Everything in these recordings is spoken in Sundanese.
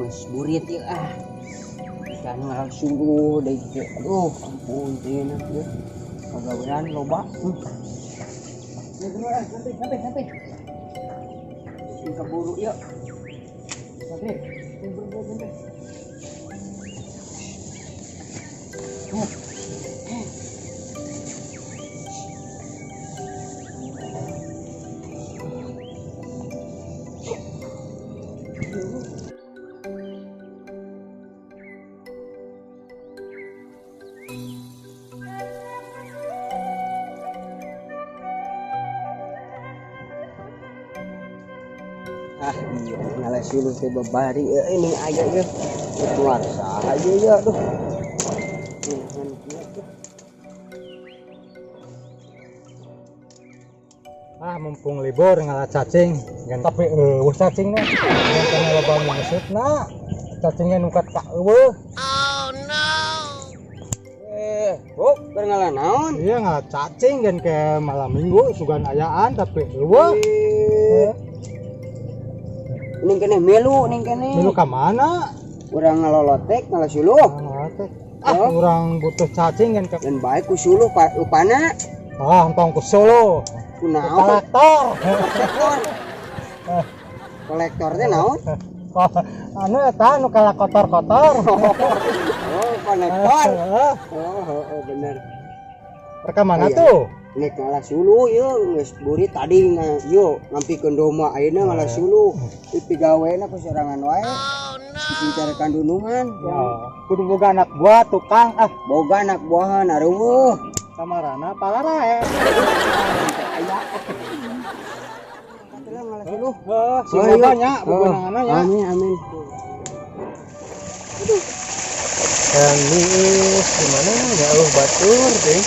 Geus burit ieu ah. Ikan ngalah sungguh deui kieu. Aduh, ampun teh ieu. Pagawean loba. Ya, bro, ah, sampai sampai sampai. Sing kaburu ieu. Sampai. Buru buru sampai. Oh. Ah, iya, ngalah suluh teh babari ini aya ieu. Keluar saha ieu ya, aduh. Ah, mumpung libur ngalah cacing, tapi eueuh cacingna. Yang kana loba maksudna. Cacingnya nungkat ka eueuh. Eh, buk, keur ngalah naon? Iya ngalah cacing kan ke malam minggu sugan ayaan tapi eueuh. Eh. Ning kene milu ning kene. Milu ka mana? Urang ngalolotek ngalah suluh. Ngalotek. Ah, urang butuh cacing kan ke Dan baik ku suluh upana. Ah, entong ku suluh. Ku naon? Kolektor. Kolektor. Kolektor teh naon? Oh, anu eta anu kala kotor-kotor. Oh, kolektor. Oh, oh, oh, bener. Reka mana Iya. tuh? Nek ngalah suluh ieu geus burit tadi yo ngampikeun domba ayeuna ngalah suluh. Ieu pigawena ku sorangan wae. Bikin carekan dunungan. Ya, kudu boga anak buah tukang ah. Boga anak buahan areueuh. Samarana palarae. Aya. Ngalah suluh. Heuh, sing Oh, loba iya. nya bebenanganna nya. Amin amin. Anis di mana ya Allah batur deh.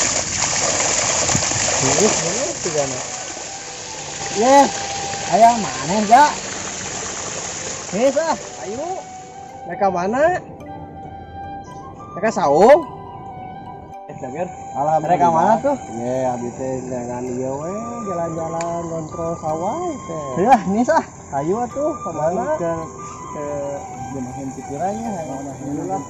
Ini bener sih kan. Ye, aya maneh ja? Geus ah, ayo. Mereka mana? Mereka saung. Dager. Alhamdulillah. Mereka mana tuh? Ye, abdi teh jangan ieu we jalan-jalan kontrol sawah teh. Ya, geus ah. Ayo atuh ke mana? Ke jenahin pikirannya, alhamdulillah.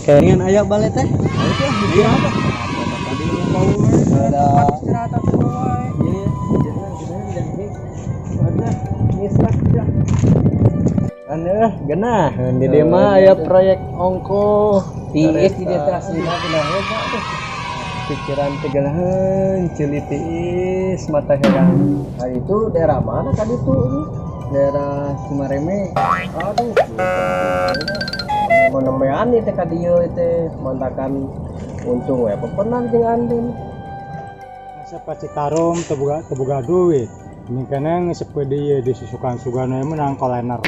Pengen aya balik teh. Iya. Ada istirahat atuh wae. Aneh, genah. Di dieu mah aya proyek ongkoh. Tiis di dieu teh asli Pikiran teh geunaheun, ceuli tiis, mata herang. Hari itu daerah mana tadi tuh? Daerah Cimareme. Aduh. Mau nemean teh ka dieu teh, mantakan untung we pepenang jeung Andin. Siapa Citarum teu boga duit. Ini kena ngesep di di susukan sugana menang kolener.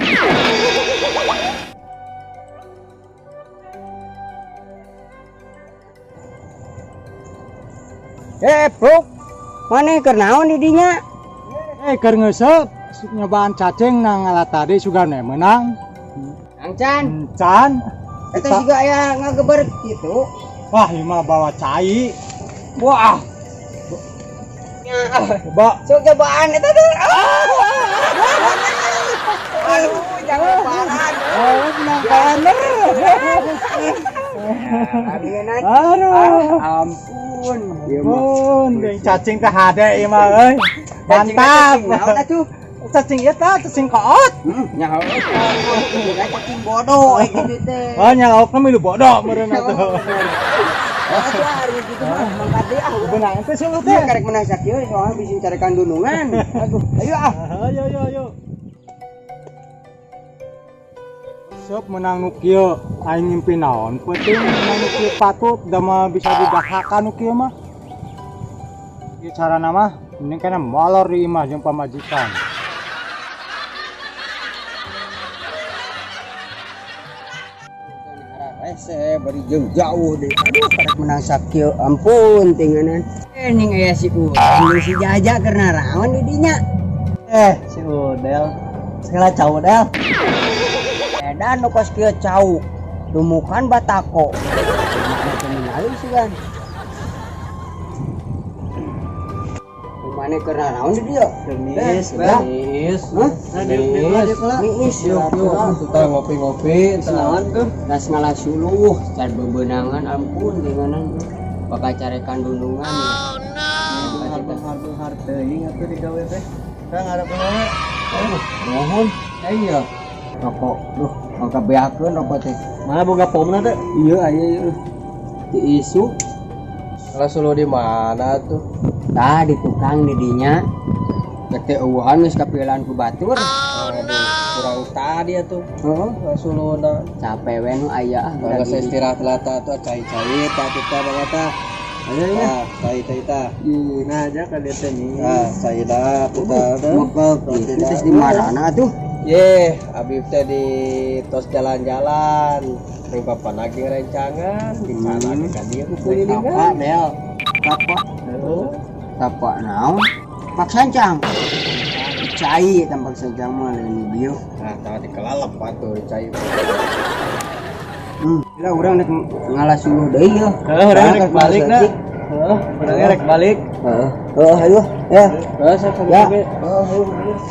Eh, Bro. Maneh keur naon di dinya? Keur ngeuseup nyobaan cacing nang ngalah tadi sugana menang. Kang Chan. Can. Eta siga aya ngageber kitu. Wah, ieu mah bawa cai. Wah. Coba. Sok cobaan eta tuh. Aduh, jangan parah. Oh, menang kolener. Aduh. Ampun. Ampun, jeung cacing teh hade ieu mah euy. Mantap. Naon atuh? Cacing ieu tah, cacing koot. Nyaho. Cacing bodoh kitu teh. Oh, nya laukna milu bodoh meureun atuh. Atuh hari kitu mah mangkat deui ah. Beunang teh suluh Teh teh. karek menang sakieu soalnya bisa carekan dunungan. Aduh, ayo ah. Ayo ayo ayo. Sok menang nu kieu aing ngimpi naon peuting menang nu kieu patut da mah bisa didahakan nu kieu mah. Ieu carana mah mending kana molor di imah jeung pamajikan. Rese bari jeung jauh deh. Aduh, karek menang sakieu ampun tinganan. Ning aya si urang jeung si Jaja keur naraon di dinya. Eh, si Udel. Segala cau, Del. Edan nu kos kieu cau. Dumukan batako. Mana teu ningali sih kan. Mana keur naon di dieu? Kemis, Ya. Kemis. Hah? Kemis. Miis yuk. Kita ngopi-ngopi, naon tuh. Gas ngalah suluh, can bebenangan ampun denganan. Bakal carekan dundungan. Oh no. Benghar-benghar teuing atuh digawe teh. Kang ngarep we. Mohon. Iya. Rokok, duh, maka beakeun rokok teh. Mana boga pomna teh? Iya, aya ieu. Di isu, Kalau suluh di mana tuh? tah di tukang di dinya. Rek teh eueuhan geus kapilan ku batur. Aduh, kurang tadi atuh. Heeh. Suluhna. Capek we nu aya ah. Kalau saya istirahat lah ta tuh cai-cai ta kita banget ta. Ayo ya. Ah, cai cai ta. Nah, aja ka dieu teh nih. Ah, cai dah kita dah. Maka kitu tes di marana atuh. Ye, Abib teh di tos jalan-jalan. Ring papan lagi rencangan di sana ke dieu Tapak, kulilingan. Del. Tapak, Heeh. tapak naon? Pak sancang. Cai tampak sancang mah lain di dieu. Nah, tadi kelalep atuh cai. Lah urang rek ngalah suluh deui yeuh. Heeh, urang rek balik na. Heeh, urang rek balik. Heeh. Heeh, ayo. Ya. Heeh, sok Ya. sami.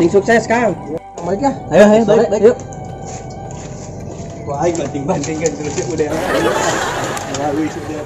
Sing sukses, Kang. Balik lah. Ayo, ayo, balik, balik. Yuk. Wah, aing banting-banting kan terus udah. Wah, wih, sudah.